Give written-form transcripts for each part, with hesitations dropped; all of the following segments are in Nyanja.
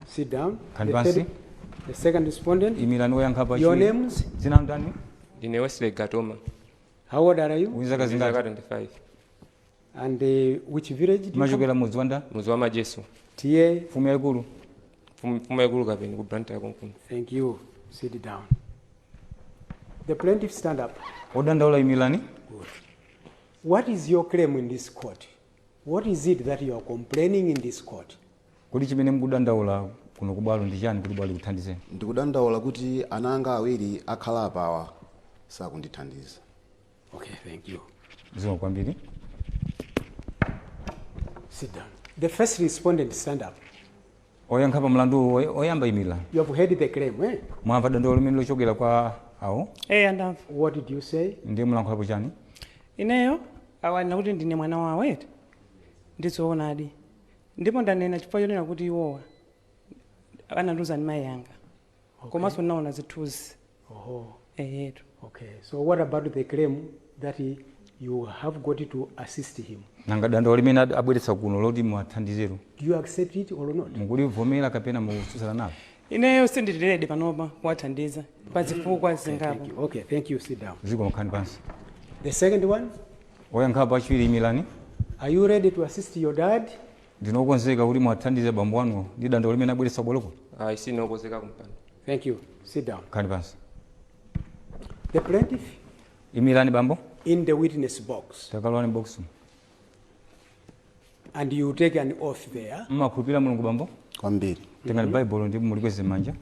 Sit down. Khani The pansi. The second respondent. Imirani woyankha pa Your chiwiri. names? Dzina ndani? Ndine Wesley Gatoma. How old are you? Uli zaka Zaka zingati? 25. And which village do you come? Machokera mudzi wanda? Mudzi wa Majeso. TA. Mfumu yaikulu. Mfumu yaikulu Kapeni ku Blantyre konkuno. Thank you. Sit down. The plaintiff, stand up. Odandaula imirani. Good. What is your claim in this court? What is it that you are complaining in this court? Kodi chimene mukudandaula kuno kubwalo ndi chani kuti bwalo likuthandizeni? Ndikudandaula kuti ana anga awiri akhala apawa sakundithandiza. Okay, thank you. Zikomo kwambiri. Sit down. The first respondent, stand up. Oyankha pa mlandu oyamba imirani. You have heard the claim, eh? Mwamva dandaulo limene lochokera kwa awo? Eya, ndamva. What did you say? Ndiye mulankhulapo chani? Ineyo awanena kuti ndine mwana wawo eti, ndizoonadi, ndipo ndanena chifukwa chonena kuti iwowa anandiuza ndi mayi anga, komanso ndinaona zithunzi. Oh, Eyetu. Okay. So what about the claim that you have got to assist him? Nanga dandaulo limene abweretsa kuno loti muwathandizero? Do you accept it or not? Mukulivomera kapena mukutsutsana nalo? Ineyo sindili ready panopa kuwathandiza pa zifukwa zingapo. Thank you. Okay, thank you. Sit down. Zikomo, khalani pansi. The second one, Oyankhapo achiwiri imirani. Are you ready to assist your dad? Ndinokonzeka kuti muwathandize bambo anuwo ndi dandaulo limene abweretsa kubwaloko? Ayi, sindinokonzeka kumpando. Thank you. Sit down. Khalani pansi. The plaintiff, Imirani bambo. In the witness box. Takalowani box. And you take an oath there. Mmakhulupirira Mulungu bambo? Kwambiri. Tengani Baibulo ndipo mulikweze manja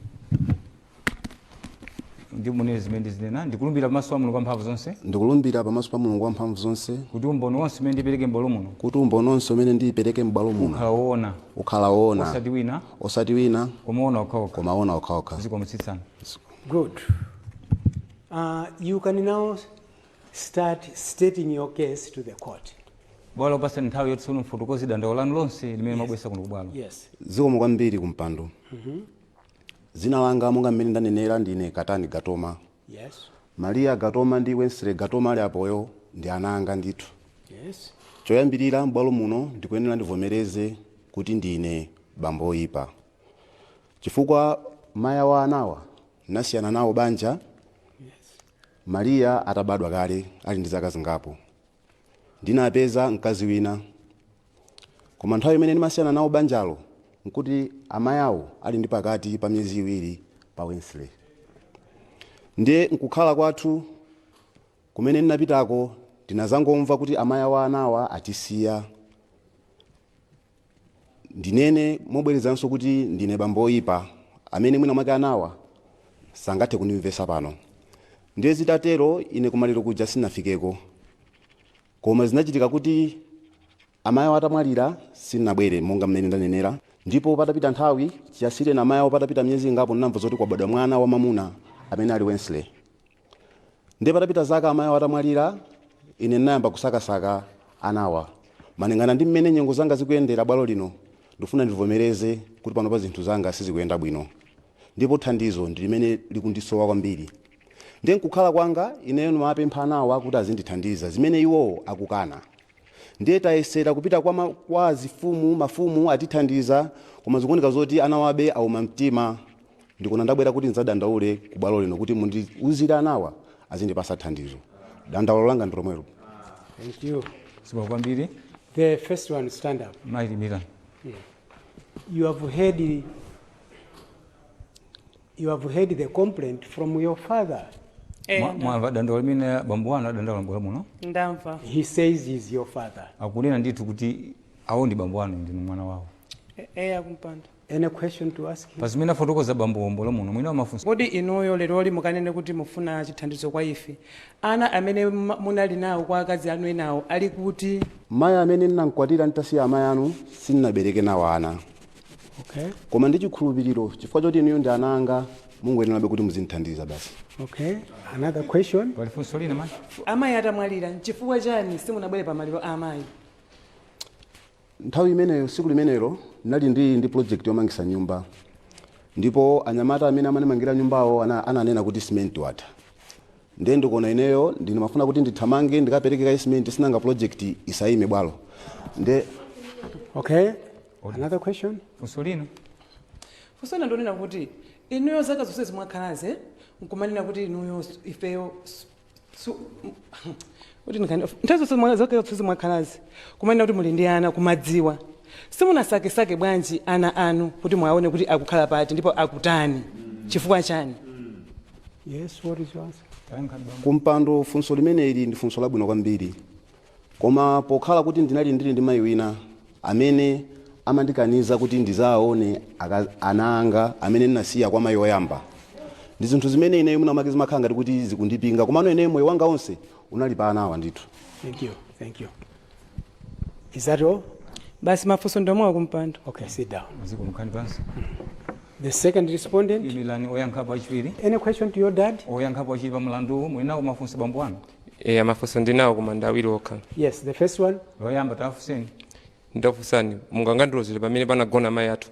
ndipo munene zimene ndizinena: ndikulumbira pamaso pa Mulungu wamphamvu zonse, Ndikulumbira pamaso pa Mulungu wamphamvu zonse, kuti umboni wonse umene ndipereke m'bwalo muno, kuti umboni onse umene ndiyipereke m'bwalo muno, ukhala woona, ukhala woona, osati wina, osati wina, koma woona okhaokha. Koma woona okhaokha. Zikomo, tsitsani. Good. You can now start stating your case to the court. Bwalo lakupasani nthawi yoti tsono mfotokoze dandaulo lanu lonse limene mwabweretsa kuno kubwalo. Yes. Zikomo kwambiri kumpando. Dzina langa monga mmene ndanenera ndine Katani Gatoma. Maria Gatoma ndi Wesley Gatoma ali apoyo ndi ana anga ndithu. Choyambirira m'bwalo muno ndikuyenera ndivomereze kuti ndine bambo oyipa, chifukwa mayi wa anawa nasiyana nawo banja Maria atabadwa kale ali ndi zaka zingapo. Ndinapeza mkazi wina, koma nthawi imene ndimasiyana nawo banjalo nkuti amayi awo ali ndi pakati pa miyezi 2 pa Wesley. Ndiye nkukhala kwathu kumene ndinapitako ndinazangomva kuti amayi awo anawa atisiya. Ndinene mobwerezanso kuti ndine bambo oyipa amene mwina mwake anawa sangathe kundimvesa pano. Ndiye zitatero ine kumaliro kuja sinafikeko, koma zinachitika kuti amayi awo atamwalira sindinabwere monga mmene ndanenera. Ndipo patapita nthawi chiyasire na amayi awo, patapita miyezi ingapo, ndinamva zoti kwabadwa mwana wamamuna amene ali Wesley. Ndiye patapita zaka amayi awo atamwalira, ine ndinayamba kusakasaka anawa malingana ndi mmene nyengo zanga zikuyendera. Bwalo lino ndifuna ndivomereze kuti panopa zinthu zanga sizikuyenda bwino, ndipo thandizo ndi limene likundisowa kwambiri. Ndiye nkukhala kwanga ineyo ndimapempha anawa kuti azindithandiza, zimene iwowo akukana. Ndiye tayesera kupita kwa azifumu, mafumu atithandiza, koma zikuoneka zoti anawabe auma mtima. Ndikona ndabwera kuti ndidzadandaule ku bwalo lino kuti mundiuzire anawa azindipasa thandizo. Dandaulo langa ndi lomwelo. Thank you. Zikomo kwambiri. The first one, stand up. Mayi imirani. You have heard the complaint from your father. Eh, Mwamva dandaulo limene bambo wanu adandaula m'bwalo muno? Ndamva. He says he's your father. Akunena ndithu kuti awo ndi bambo wanu, ndinu mwana wawo. Eya kumpando. Any question to ask him? Pa zimene afotokoza bambo m'bwalo muno, mwina mafunso? Kodi inuyo leroli mukanene kuti mufuna chithandizo kwa ife, ana amene munali nawo kwa akazi anu enawo ali kuti? Mayi amene ndinamkwatira nditasiya amayi anu sindinabereke nawo ana. Koma ndi chikhulupiriro, chifukwa choti inuyo ndi ana anga, mungoyenerabe kuti muzindithandiza basi. Okay. Another question? Pali funso lina, mayi? Amayi atamwalira, nchifukwa chani simunabwere pa maliro a amayi? Nthawi imeneyo, tsiku limenelo, ndinali ndi project yomangisa nyumba, ndipo anyamata amene amanimangira nyumbawo ananena kuti simenti watha. Ndiye ndikuona ineyo ndimafuna kuti ndithamange ndikapereke kaye simenti, sinanga project isayime bwalo nde Okay. Another question? Funso lina? Funso lina ndonena kuti inuyo zaka zonse zimwakhalaze nkumanena kuti inuyo ifeyo kuti nthawi zonse zaka zonse zimwakhalazi kumanena kuti muli ndi ana, kumadziwa, simunasakesake bwanji ana anu kuti mwaone kuti akukhala pati ndipo akutani, chifukwa chani? Yes, what is your answer? Tayankhani bambo. Kumpando, funso limeneli ndi funso labwino kwambiri, koma pokhala kuti ndinali ndili ndi mayi wina amene amandikaniza kuti ndizaone ana anga amene ndinasiya kwa mayi oyamba, ndi zinthu zimene ineyo mwina mwake zimakhala ngati kuti zikundipinga, komano ineyo moyo wanga onse unali pa anawa ndithu. Thank you, thank you. Is that all? Basi, mafunso ndomwewa kumpando. Okay, sit down. Zikomo, khalani pansi. The second respondent, Imilani oyankhapo achiwiri. Any question to your dad? Oyankhapo achiwiri pa mlanduwu, muli nawo mafunso bambo anu? E, amafunso ndinawo koma ndi awiri okha. Yes, the first one. Loyamba, tafunseni. Ndafunsani, mungangandilozere pamene panagona mayi athu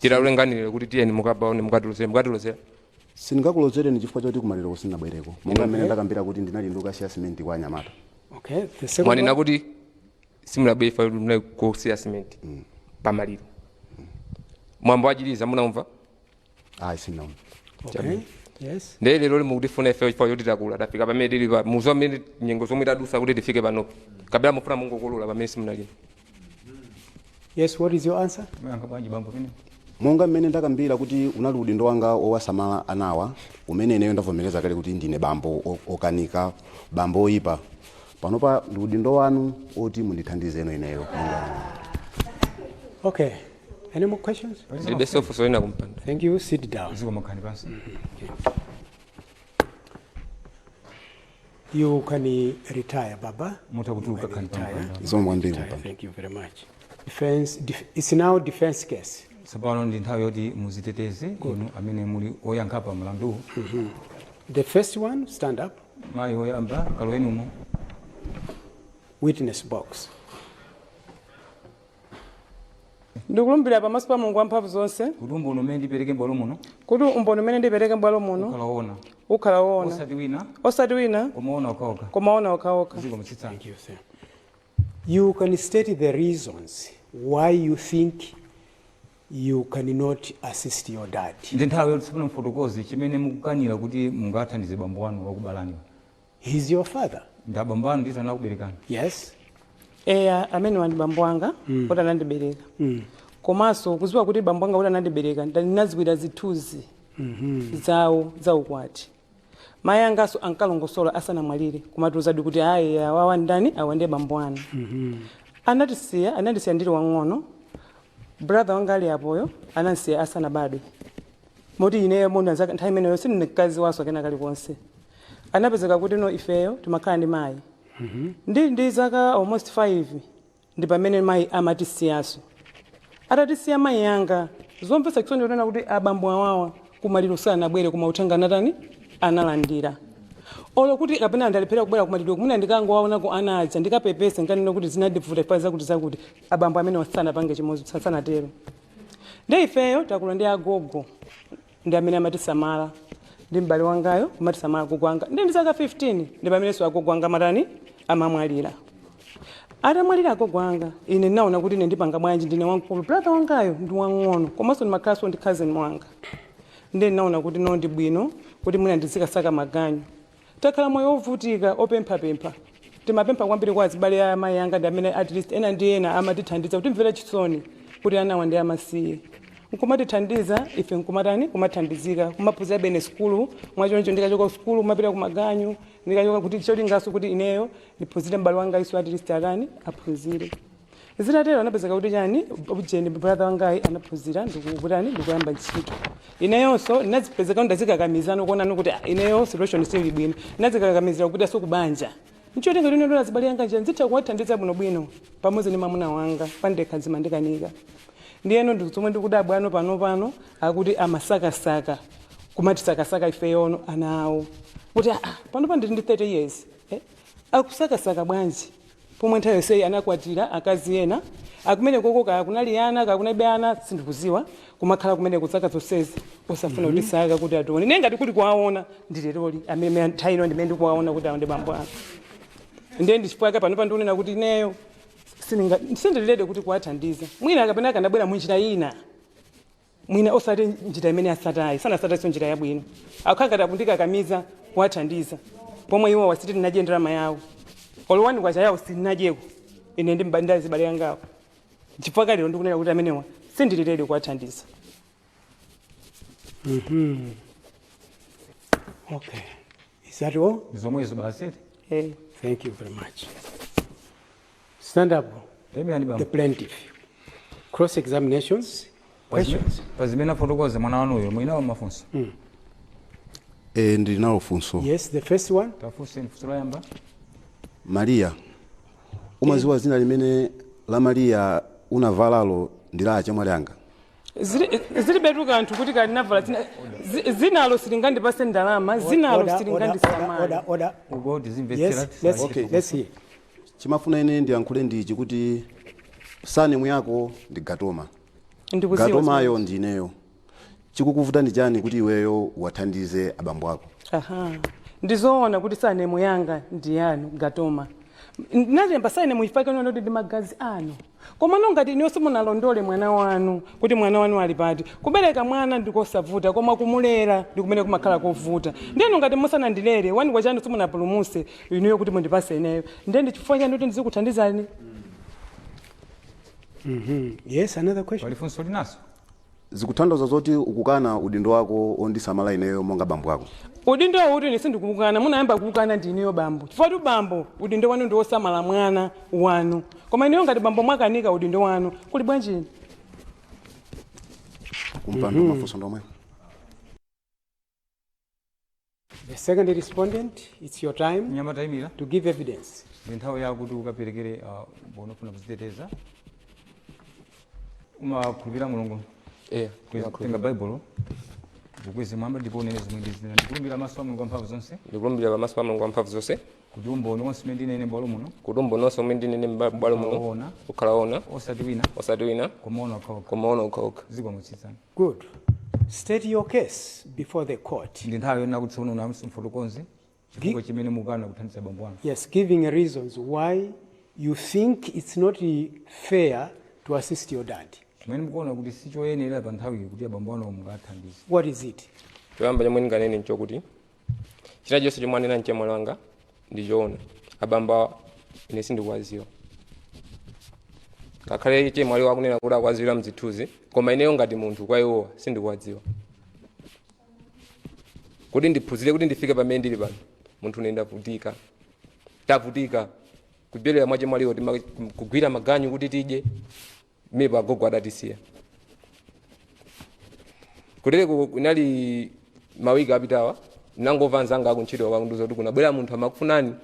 titalulenganire kuti tiyeni mukabaone, mukatilozere, mukatilozera? Sindingakulozereni chifukwa choti kumaliro sindinabwereko, monga mmene ndakambira kuti ndinali ndikukasiya simenti kwa anyamata. Okay, the second Mwanena one. kuti simulabwere ifa munali kusiya simenti pamaliro. Mwambo wachiliza munamva? Ayi, sindinaona. Okay, yes. Ndiye lero mukutifuna ife chifukwa choti takula, tafika pamene tili pa muzo amene nyengo zomwe tadusa kuti tifike panopo, kapena mufuna mungokolola pamene simunalima? Yes, what is your answer? Muyankha bwanji bambo pene? Monga mmene ndakambira kuti unali udindo wanga owasamala anawa, umene ineyo ndavomereza kale kuti ndine bambo okanika, bambo oyipa, panopa ndi udindo wanu oti mundithandizeno ineyo monga Okay, any more questions? Ndilibenso funso lina kumpando. Thank you, sit down. Zikomo, khalani pansi. You can retire, Baba. Mutha kutuluka, khalani pansi. Zikomo kwambiri Retire. kumpando. Thank you very much. Defense, it's now defense case. Tsopano ndi nthawi yoti muziteteze inu amene muli oyankha pa mlanduwu. The first one, stand up. Mayi woyamba, kaloweni umo. Witness box. Ndikulumbira pamaso pa Mulungu wamphamvu zonse kuti umboni umene ndipereke m'bwalo muno kuti umboni umene ndipereke m'bwalo muno ukhala woona, ukhala woona, osati wina, osati wina, koma woona okhaokha. Koma woona okhaokha. Zikomo, tsitsani. Thank you, sir. You can state the reasons why you think you cannot assist your dad. Ndi nthawi yoti tsopano mfotokoze chimene mukukanira kuti mungathandize bambo wanu wakubalaniwa. He's your father. Ndi abambo anu ndithu, anakuberekani. Yes? Eya, amene ndi bambo anga kuti anandibereka, komanso kuziwa kuti bambo anga kuti anandibereka, ndinaziwira zithunzi zawo zaukwati. Mayi angaso ankalongosola asanamwalire kumatiuzadi kuti ayi, awawa ndani, awa ndiye bambo anu. Anatisiya, anandisiya ndili wang'ono. Brother wanga ali apoyo anandisiya asanabadwe, moti ineyo mona zaka nthawi imeneyo sindine mkazi waso kena kalikonse. Anapezeka kuti no, ifeyo timakhala ndi mayi. Ndili ndi zaka almost 5 ndi pamene mayi amatisiyaso. Atatisiya mayi yanga, zomvetsa chisoni kunena kuti abambo awawa kumaliro sanabwere, koma uthenga anatani, analandira. Olo kuti kapena ndalephera kubwera kumaliro, kumene ndikangowaonako ana aja, ndikapepese, nkanena kuti zinandivuta chifukwa zakuti zakuti, abambo amene sanapange chimodzi, sanatero. Ndi ifeyo takula ndi agogo, ndi amene amatisamala, ndi m'bale wangayo kumatisamala agogo anga. Ndi zaka 15 ndi pamenenso agogo anga amatani, amamwalira. Atamwalira agogo anga, ine ndinaona kuti ine ndipanga bwanji, ndine wamkulu, brother wangayo ndi wang'ono, komanso ndimakhalanso ndi cousin wanga. Ndi ndinaona kuti no, ndi bwino kuti mwina ndizikasaka maganyu. Takhala moyo wovutika, opemphapempha. Timapempha kwambiri kwa azibale a amayi anga, ndi amene at least ena ndi ena amatithandiza kutimvera chisoni kuti anawa ndi amasiye, nkumatithandiza ife, nkumatani, kumathandizika, kumaphunzira bene sukulu. Mwachoncho ndikachoka sukulu kumapita kumaganyu, ndikachoka kuti cholingaso kuti ineyo ndiphunzire, m'bale wanga iso at least akani aphunzire. Zitatero anapezeka kuti chani, ujeni, brother wangayi anaphunzira ndikutani, ndikuyamba ntchito. Ineyonso ndinazipezeka ndazikakamizano kuonani kuti ah, ineyo situation sili bwino, ndinazikakamizira kupita so kubanja nchotenga lino ndola zibale yanga nja nzitha kuwathandiza bwinobwino pamodzi ndi mwamuna wanga, pandekha zimandikanika. Ndiyeno ndizomwe ndikudabwa ano pano pano akuti amasakasaka, kumatisakasaka ifeyono ana awo kuti ah, pano pa ndili ndi 30 years, eh? Akusakasaka bwanji pomwe nthawi yonseyi anakwatira akazi ena akumene koko, kaya kunali ana, kaya kunalibe ana, sindikuziwa, kumakhala kumene kuzaka zonsezi osafuna kuti saka kuti atione. Ine ngati kuti kuwaona ndileroli amene nthawi ino ndimene ndikuwaona kuti awo ndi bambo anga. Ndiye ndichifukwa pano pandikunena kuti ineyo sindililede kuti kuwathandiza, mwina kapena akanabwera munjira ina. Mwina osati njira imene asatayi, sanasatayiso njira yabwino. Akhala ngati akundikakamiza kuwathandiza pomwe iwo wasiti tinadye ndalama yawo. Olo 1 kwacha yawo sindinadyeko ine ndi ndazibale yangawo. Chifukwa kalero ndikunena kuti amenewa sindili ready kuwathandiza. Okay. Is that all? Zomwezo basi. Eh. Thank you very much. Stand up, Tayimirani the bambo. plaintiff. Cross examinations, questions. Pa zimene afotokoza mwana wanuyo, mwinawo mafunso? E, ndili nalo funso. Yes, the first one. Tafunseni funso loyamba. Mariya, umaziwa zina limene la Mariya unavalalo ndi la achemwali anga? Zilibetu kanthu kuti kalinavala zinalo silingandipase ndalama, zinalo Order, order, order, silingandisamala. order, order. Uko tizimvetsera. Yes, let's, Okay. let's hear. Chimafuna ine ndiyankhule ndichi kuti surname yako ndi Gatoma. Ndikuziwa. Gatomayo ndi ineyo. Chikukuvuta ndi chani kuti iweyo uwathandize abambo ako? Aha, ndizoona kuti surname yanga ndi yanu Gatoma. Nalemba surname ifake kuti ndi magazi anu, koma nongati inonso simunalondole mwana wanu kuti mwana wanu ali pati. Kubereka mwana ndikosavuta, koma kumulera ndi kumene kumakhala kovuta. Ndiyeno ngati musanandilere, 1 kwacha simunapulumuse inuyo kuti mundipase ineyo, ndiye ndi chifukwa chani kuti ndizikuthandizani? Yes, another question. Pali funso linaso? Zikutanthauza zoti ukukana udindo wako ondisamala ineyo monga bambo ako? Udindo uti ine sindikukana. Munayamba kukana ndi inuyo bambo, chifukwa tu bambo udindo wanu ndi wosamala mwana wanu, koma inuyo ngati bambo mwakanika udindo wanu, kuli bwanjini? Kumpando, mafunso ndomwe. The second respondent, it's your time Mnyamata, imira. to give evidence. Ndi nthawi yakuti ukaperekere umboni ofuna kuziteteza. Umakhulupirira Mulungu? Eh. Tenga Baibulo, ukweze mwamba ndipo unene zomwe ndizina: "Ndikulumbira maso a Mulungu wamphamvu zonse." Ndikulumbira pamaso pa Mulungu wamphamvu zonse. Kuti umboni wonse umene ndinene m'bwalo muno. Kuti umboni wonse umene ndinene m'bwalo muno. Woona. Ukhala woona. Osati wina. Osati wina. Koma woona okhaokha. Koma woona okhaokha. Zikomo, tsitsani. Good. State your case before the court. Ndi nthawi yonena kuti tsono mfotokoze chifukwa chimene mukana kuthandiza bambo wanu. Yes, giving reasons why you think it's not fair to assist your dad. Chimene mukuona kuti sichoyenera pa nthawiyi kuti abambo anu mungathandize. What is it? Choyamba chomwe ndinganene nchokuti china chonse chomwe anena mchemwali wanga ndi choona. Abambo awa ine sindikuwaziwa, ngakhale chemwali wakunena kuti akuwaziwira mzithunzi, koma ineyo ngati munthu kwa iwowa sindikuwadziwa. Kuti ndiphunzire kuti ndifike pamene ndili pano, munthu ine ndavutika, tavutika kupyolera mwa chemwaliwo kugwira maganyu kuti tidye mepo agogo adatisiya. Kutereko kunali mawiki apitawa, nangomva anzanga akuntchito akundiuza kuti kunabwera munthu amakufunani.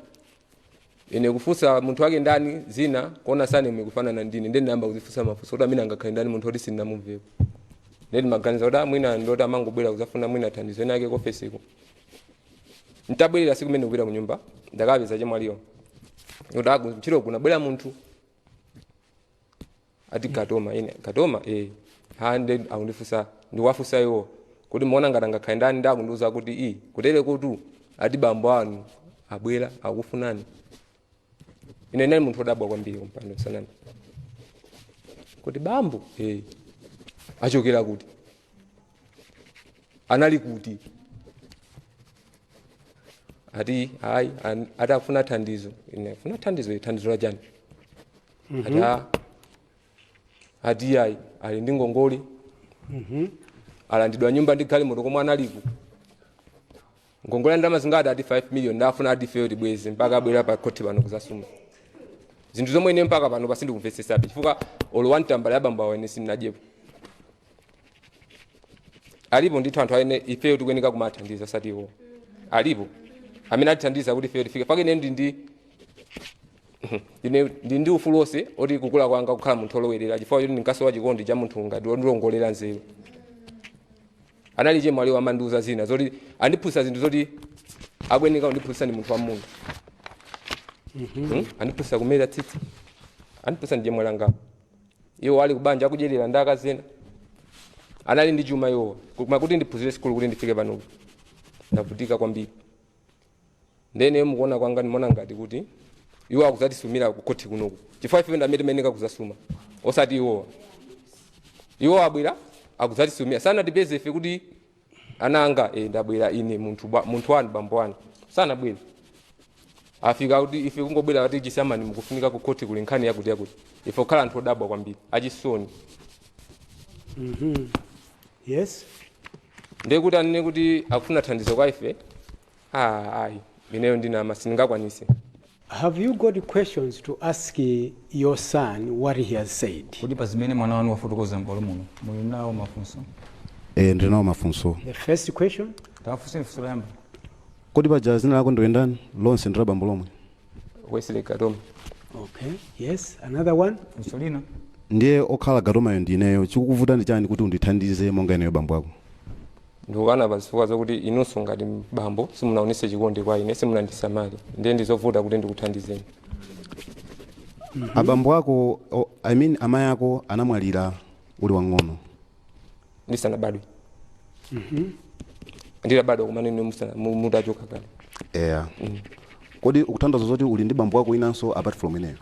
Ine kufunsa munthu wake ndani, zina kuona surname ikufanana ndine, ndiye ndinayamba kuzifunsa mafunso kuti amene angakhale ndani munthu oti sindinamumvepo. Ndiye ndimaganiza kuti mwina ndoti amangobwera kuzafuna mwina thandizo ena ake kuofesiko. Ntabwerera siku imene kupita ku nyumba, ndakapeza chemwaliyo kuti aku ntchito kunabwera munthu ati Gatoma. Ine, "Gatoma?" "Eh." Ha, nde akundifunsa, ndikuwafunsa iwo kuti muona ngati angakhale ndani, ndi akundiuza kuti i kutere kutu ati bambo anu abwera akufunani. Ine ndinali munthu wodabwa kwambiri kumpando sanani kuti bambo, eh, achokera kuti, anali kuti? Ati ayi, ati akufuna thandizo. Ine, "Afuna thandizo? Eh, thandizo la chani?" Ati ati ayi, ali ndi ngongole, alandidwa nyumba ndi galimoto komwe analiko. Ngongole ya ndalama zingati? Ati 5 million. Ndafuna ati ifeyo tibweze mpaka abwera pa khoti pano kuzasuma zinthu zomwe ine mpaka pano pasindikumvetsetsabe, chifukwa olo wamtambala ya bambo awo ine sindinadyepo. Alipo ndithu anthu amene ifeyo tikuyeneka kumathandiza, osati iwo. Alipo amene atithandiza kuti ifeyo tifike pake. Ine ndi ufulu wonse oti kukula kwanga kukhala munthu olowerera, chifukwa choti ndinkasowa chikondi cha munthu ngati wondilongolera nzeru. Anali chemwaliwo amandiuza zina zoti andiphunzitsa zinthu zoti akuyeneka kundiphunzitsa ndi munthu wamuna. Andiphunzitsa kumera tsitsi, andiphunzitsa ndi chemwali angapo. Iwo ali kubanja akudyerera ndi akazena, anali ndi chuma iwowa, koma kuti ndiphunzire sikulu kuti ndifike panopo ndavutika kwambiri. Ndene mukuona kwanga ndimaona ngati kuti iwo akuzatisumira kukhoti kunoku, chifukwa ife ndamene timayeneka kuzasuma, osati iwowa. Iwo abwera. Akudzatisumira, sanatipeze ife kuti ana anga, ndabwera ine munthu munthu wanu, bambo wanu, sanabwere. Afika kuti ife kungobwera kuti chisamani mukufunika ku khoti, kuli nkhani yakuti yakuti. Ife kukhala anthu odabwa kwambiri, achisoni. Yes? Ndiye kuti anene kuti akufuna thandizo kwa ife, ah, ayi, ineyo ndinama, sindingakwanise. Have you got questions to ask your son what he has said? Kodi pa zimene mwana wanu wafotokoza m'bwalo muno muli nawo mafunso? E, ndinawo mafunso. The first question. Tawafunseni funso loyamba. Kodi paja zina lako ndiwe ndani lonse, ndi la bambo lomwe? Wesley Katoma. Okay. Yes. Another one. Funso lina. Ndiye okhala Gatomayo ndineyo, chikukuvuta ndi chani kuti undithandize monga ineyo bambo ako? Ndikukana pa zifukwa zokuti inunso ngati bambo simunaonese chikondi kwa ine, simunandisamale, ndiye ndizovuta kuti ndikuthandizeni. Abambo ako, I mean amayi ako anamwalira uli wang'ono? Ndisanabadwe. Ndidabadwa kumene inu mutachoka kale. Eya, kodi ukutanthauza zoti uli ndi bambo ako inanso apart from ineyo?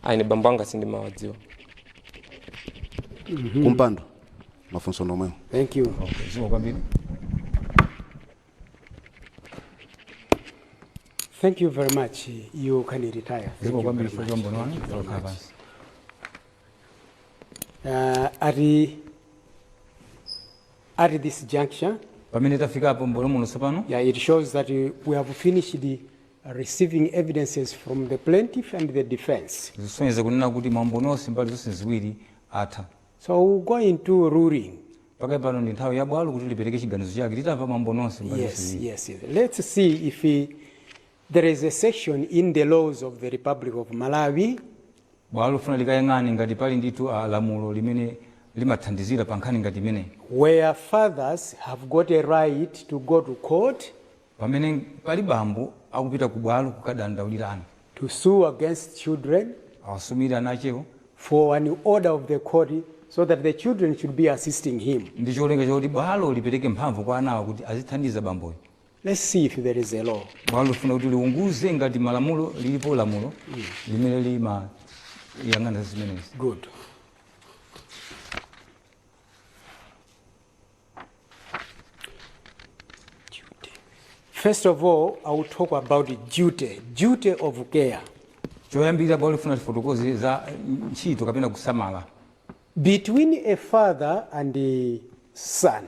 Ayi, ine bambo anga sindimawadziwa. Kumpando, mafunso ndomwewo. Thank you. Okay, zikomo kwambiri. Thank you very much. You can retire. Thank Zikomo you kwambiri very chifukwa much. cha umboni wanu, okhala pansi. At this juncture, Pamene tafikapo m'bwalo muno tsopano, yeah, it shows that we have finished the receiving evidences from the plaintiff and the defense. Zisonyeza kunena kuti maumboni onse mbali zonse ziwiri atha. So we'll go into ruling. Pakali pano ndi nthawi ya bwalo kuti lipereke chiganizo chake litamva maumboni onse mbali zonse ziwiri. Yes. Let's see if there is a section in the laws of the Republic of Malawi Bwalo lifuna likayang'ane ngati pali ndithu lamulo limene limathandizira pa nkhani ngati imeneyi, where fathers have got a right to go to court pamene pali bambo akupita ku bwalo kukadandaulira ana, to sue against children awasumire ana achewo for an order of the court so that the children should be assisting him. Ndi cholinga chakuti bwalo lipereke mphamvu kwa anawa kuti azithandiza bamboyo. Let's see if there is a law. Bwalo lifuna kuti liunguze ngati malamulo lilipo lamulo limene limayang'ana zimenezi. Good. Duty. First of all, I will talk about duty, duty of care. Choyambirira bwalo lifuna tifotokoze za ntchito kapena kusamala between a father and a son,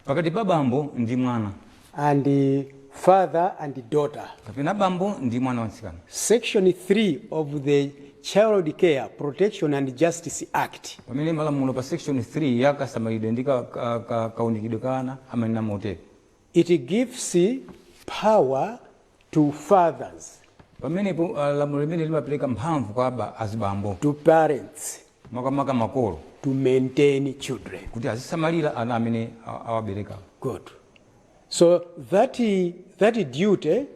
pakati pa bambo ndi mwana, and a father and daughter. Kapena bambo ndi mwana wamtsikana. Section 3 of the Child Care Protection and Justice Act Pamene malamulo pa section 3 ya kasamalidwe ndi kaunikidwe ka ana amanena motere: it gives power to fathers, Pamenepo lamulo limene limapereka mphamvu kwa azibambo, to parents, makamaka makolo, to maintain children. Kuti azisamalira ana amene awabereka. Good. So that duty,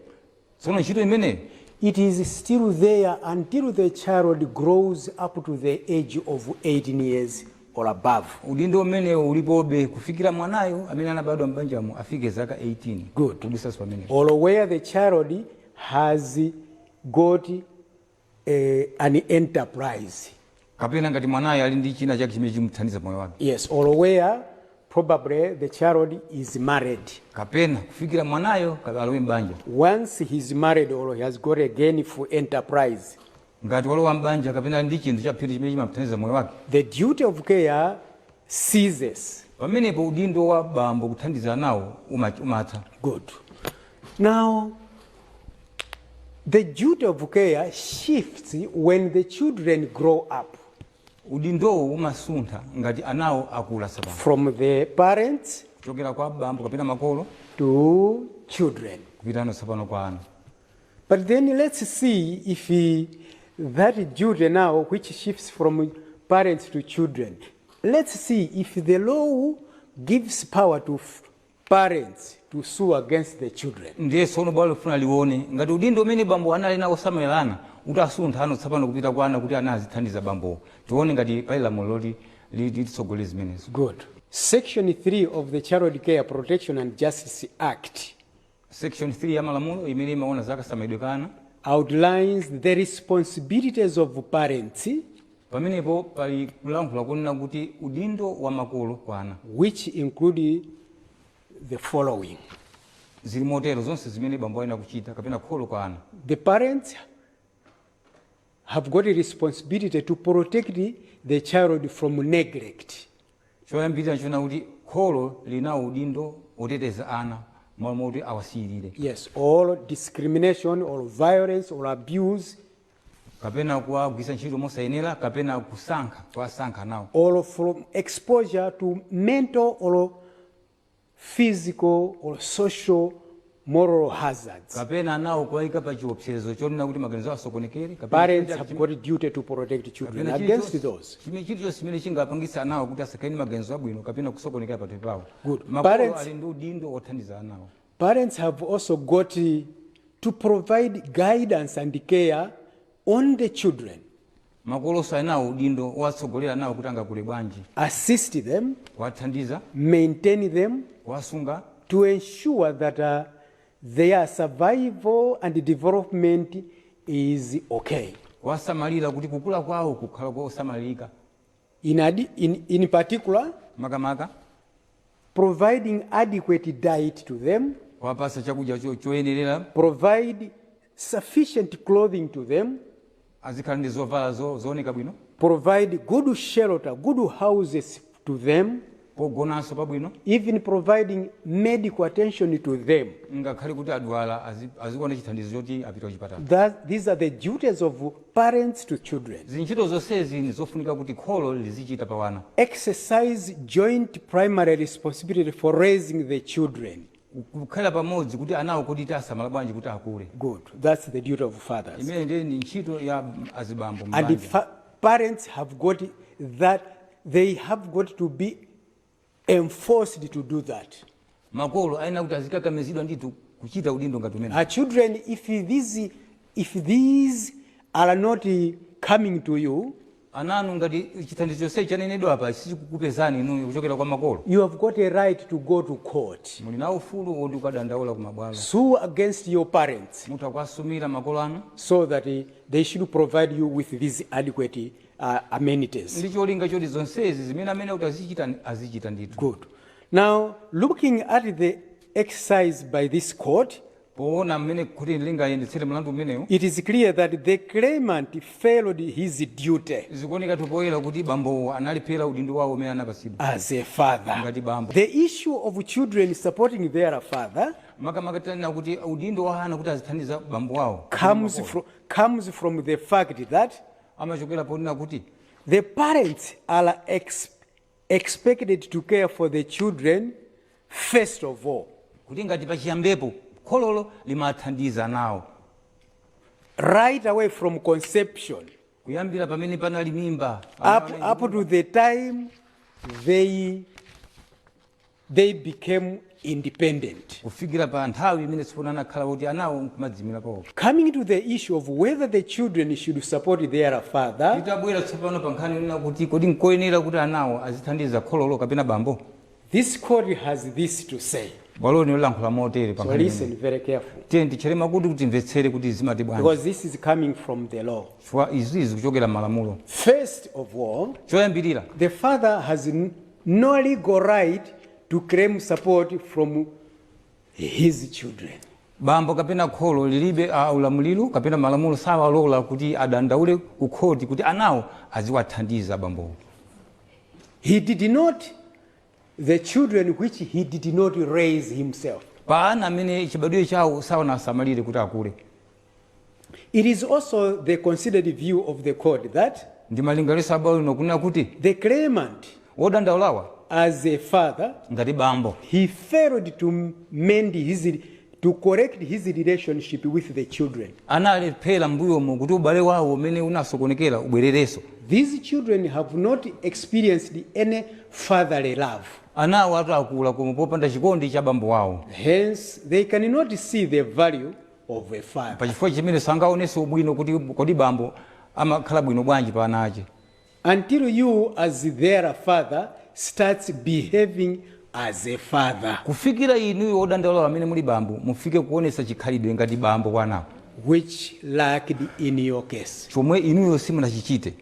Tsono ntchito imeneyi, it is still there until the child grows up to the age of 18 years or above. Udindo umenewo ulipobe kufikira mwanayo amene anabadwa m'banjamo afike zaka 18. Good. Kudusanso pamenepo. Or where the child has got an enterprise. Kapena ngati mwanayo ali ndi china chake chimene chimuthandiza moyo wake. Yes, or where probably the child is married. Kapena kufikira mwanayo alowe m'banja. Once he's married or he has got a gainful enterprise, Ngati walowa m'banja kapena ali ndi chinthu chaphindu chimene chimamuthandiza moyo wake, the duty of care ceases. Pamenepo udindo wa bambo kuthandiza nawo umatha. Good. Now, the duty of care shifts when the children grow up Udindowo umasuntha ngati anawo akula tsopano, from the parents kuchokera kwa bambo kapena makolo to children. Kupitano tsopano kwa ana. But then let's see if that duty now, which shifts from parents to children, let's see if the law gives power to parents to sue against the children. Ndiye tsono bwalo lifuna lione ngati udindo umene bambo anali nawo osamalira ana utasuntha ano tsopano kupita kwa ana kuti ana azithandiza bambowo, tione ngati pali lamulo loti litsogolere zimenezo. Good. Section 3 of the Child Care Protection and Justice Act Section 3 ya malamulo imene imaona za kasamalidwe ka ana outlines the responsibilities of parents. Pamenepo pali kulankhula kunena kuti udindo wa makolo kwa ana, which include the following. Zili motero zonse zimene bambo ayenera kuchita kapena kholo kwa ana. The parents have got a responsibility to protect the child from neglect. Choyambirira nchona kuti kholo linawo udindo oteteza ana malo moti awasiyirire. Yes, all discrimination or violence or abuse kapena kuwagwiritsa ntchito mosayenera kapena kusankha kuwasankha nawo, or from exposure to mental or physical or social moral hazards. Kapena nawo kuwayika pa chiopsezo chonena kuti maganizo asokonekere kapena Parents have got a duty to protect children kapena against those. Chimene chilichonse chimene chingapangitsa anawo kuti asakhale ndi maganizo abwino kapena kusokonekera pathupi pawo. Good. Makolo ali ndi udindo othandiza anawo. Parents have also got to provide guidance and care on the children, Makolonso ali nawo udindo owatsogolera nawo kuti angakule bwanji, assist them, kuwathandiza, maintain them, kuwasunga, to ensure that their survival and development is okay. Kuwasamalira kuti kukula kwawo kukhala kosamalirika. In particular, makamaka, providing adequate diet to them, kuwapasa chakudya choyenerera, provide sufficient clothing to them, azikhala ndi zovala zooneka bwino, provide good shelter, good houses to them, pogonanso pabwino, even providing medical attention to them. Ngakhale kuti adwala azikuona chithandizo choti apita kuchipatala. These are the duties of parents to children. Zintchito zonsezi ndi zofunika kuti kholo lizichita pa wana. Exercise joint primary responsibility for raising the children. Kukhala pamodzi kuti anawo kuti tasamala bwanji kuti akule. Good. That's the duty of fathers. Imene ndiye ndi ntchito ya azibambo And the m'banja. Parents have got that, they have got to be enforced to do that. Makolo ayenera kuti azikakamizidwa ndithu kuchita udindo ngati umene. Our children, if these are not coming to you, Ananu ngati chithandizo chonse chanenedwa apa sichikukupezani inuyo kuchokera kwa makolo, you have got a right to go to court. Muli nawo ufulu woti ukadandaula ku mabwalo. Sue against your parents mutha kuwasumira makolo anu so that they should provide you with these adequate amenities. Ndi cholinga choti zonsezi zimene amene kuti azichita azichita ndithu. Good. Now, looking at the exercise by this court, poona mmene kuti lingayendetsere mlandu umenewu, it is clear that the claimant failed his duty zikuoneka poyera kuti bambowo analephera udindo wawo umene anapatsidwa as a father. Ngati bambo. The issue of children supporting their father makamaka tanena kuti udindo wa ana kuti azithandiza bambo wawo comes from the fact that amachokera ponena kuti the parents are expected to care for the children first of all, kuti ngati pachiyambepo khololo limathandiza nawo, right away from conception kuyambira pamene panali mimba, up to the time they became independent. Kufikira pa nthawi imene tsopano anakhala kuti anawo nkumadzimira pawo. Coming to the issue of whether the children should support their father, titabwera tsopano pa nkhani yonena kuti kodi nkoyenera kuti anawo azithandiza khololo kapena bambo, this court has this to say. Bwaloni lolankhula motere pa So nkhani listen imeneyi. very careful. Tiye nditchere makutu kuti timvetsere kuti zimati bwanji. Because this is coming from the law. Chifukwa izi zikuchokera m'malamulo. First of all, choyambirira, the father has no legal right to claim support from his children. Bambo kapena kholo lilibe ulamuliro kapena malamulo sawalola kuti adandaule ku khoti kuti anawo aziwathandiza bambowo. He did not, the children which he did not raise himself. Pa ana amene chibadwire chawo sawanasamalire kuti akule. It is also the considered view of the court that ndi malingaliro abwino kunena kuti the claimant, wodandaulawa, as a father, ngati bambo, he failed to correct his relationship with the children. Analephera mbuyomo kuti ubale wawo umene unasokonekera ubwererenso. These children have not experienced any fatherly love. Anawo atakula koma popanda chikondi cha bambo wawo. Hence, they cannot see the value of a father. Pachifukwa chimene sangaonenso ubwino kuti kodi bambo amakhala bwino bwanji pa ana ache. Until you, as their father, starts behaving as a father, kufikira inuyo odandaula amene muli bambo mufike kuonesa chikhalidwe ngati bambo kwa anawo, which lacked in your case. Chomwe inuyo simunachichite.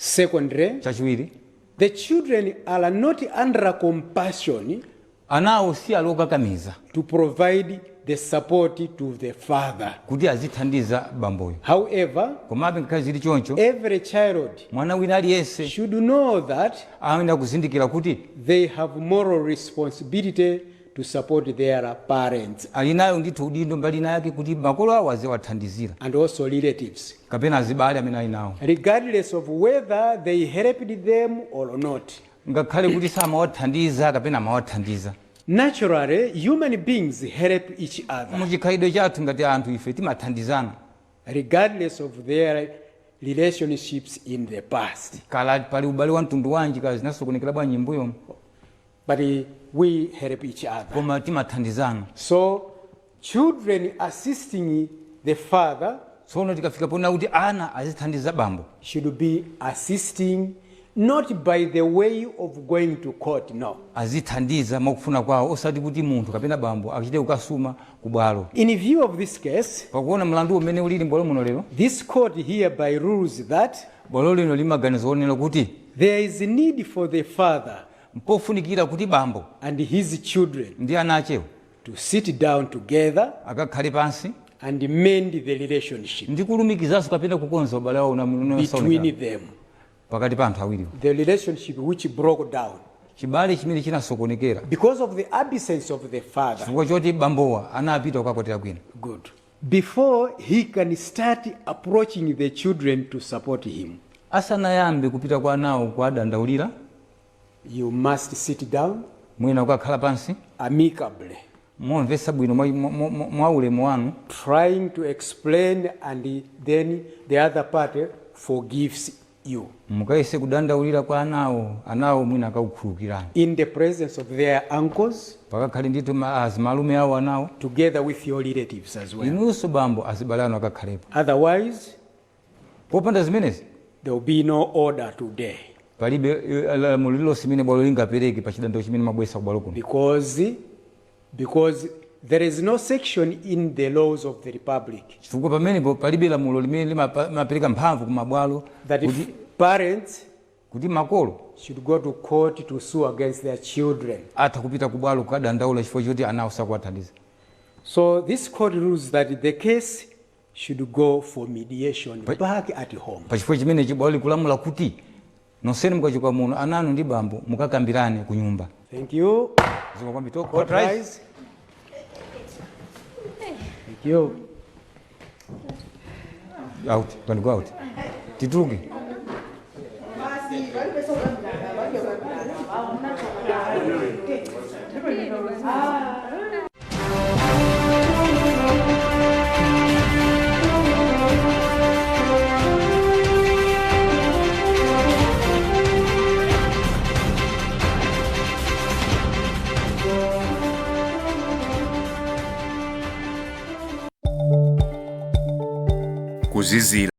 Secondly, Chachiwiri, the children are not under compulsion anawo si ali okakamiza to provide the support to the father. Kuti azithandiza bamboyo. However, Komabe ngakhale zili choncho, every child mwana wina aliyense should know that ayenera kuzindikira kuti they have moral responsibility to support their parents ali nayo ndithu udindo mbali ina yake kuti makolo awo aziwathandizira and also relatives, kapena azibale amene ali nawo, regardless of whether they helped them or not. Ngakhale kuti samawathandiza kapena amawathandiza. Naturally, human beings help each other, Muchikhalidwe chathu ngati anthu ife timathandizana, regardless of their relationships in the past. Kala pali ubale wa mtundu wanji, kala zinasokonekera bwanji mbuyo. But we help each other. Koma timathandizana. So, children assisting the father Tsono tikafika pona kuti ana azithandiza bambo, should be assisting not by the way of going to court, no. azithandiza mwakufuna kwawo, osati kuti munthu kapena bambo achite kukasuma ku bwalo. In view of this case, Pakuona mlandu umene ulili m'bwalo muno lero, this court hereby rules that bwalo lino limaganiza onena kuti there is a need for the father mpofunikira kuti bambo and his children ndi ana achewo to sit down together akakhale pansi and mend the relationship ndi kulumikizanso kapena kukonza ubale wawo between them. pakati pa anthu awiriwo. The relationship which broke down Chibale chimene chinasokonekera because of the absence of the father. Chifukwa choti bambowa anapita kukakwatira kwina. Good. Before he can start approaching the children to support him, Asanayambe kupita kwa anawo kuwadandaulira, you must sit down mwina kukakhala pansi amicably, momvetsa bwino mwa ulemu wanu, trying to explain, and then the other party forgives you mukayese kudandaulira kwa anawo, anawo mwina akakukhululukirani in the presence of their uncles, pakakhale ndithu azimalume awo anawo, together with your relatives as well. Inunso bambo azibale anu akakhalepo. Otherwise, Popanda zimenezi, there will be no order today palibe lamulo lililonse limene bwalo lingapereke pa chidandaulo chimene mwabweretsa ku bwalo kuno, because there is no section in the laws of the republic chifukwa pamenepo palibe lamulo limene limapereka mphamvu ku mabwalo that if kuti, parents kuti makolo should go to court to sue against their children. Atha kupita ku bwalo kukadandaula chifukwa choti anawo sakuwathandiza. So this court rules that the case should go for mediation back at home. Pachifukwa chimenechi bwalo likulamula kuti nonsenu mukachoka muno ananu ndi bambo mukakambirane ku nyumba. Thank you. Zikomo kwambiri. Court Court rise. rise. Thank you. Out. Can go out. Tituluke. Basi, palibe sokambirana, palibe kukambirana. Kuzizira.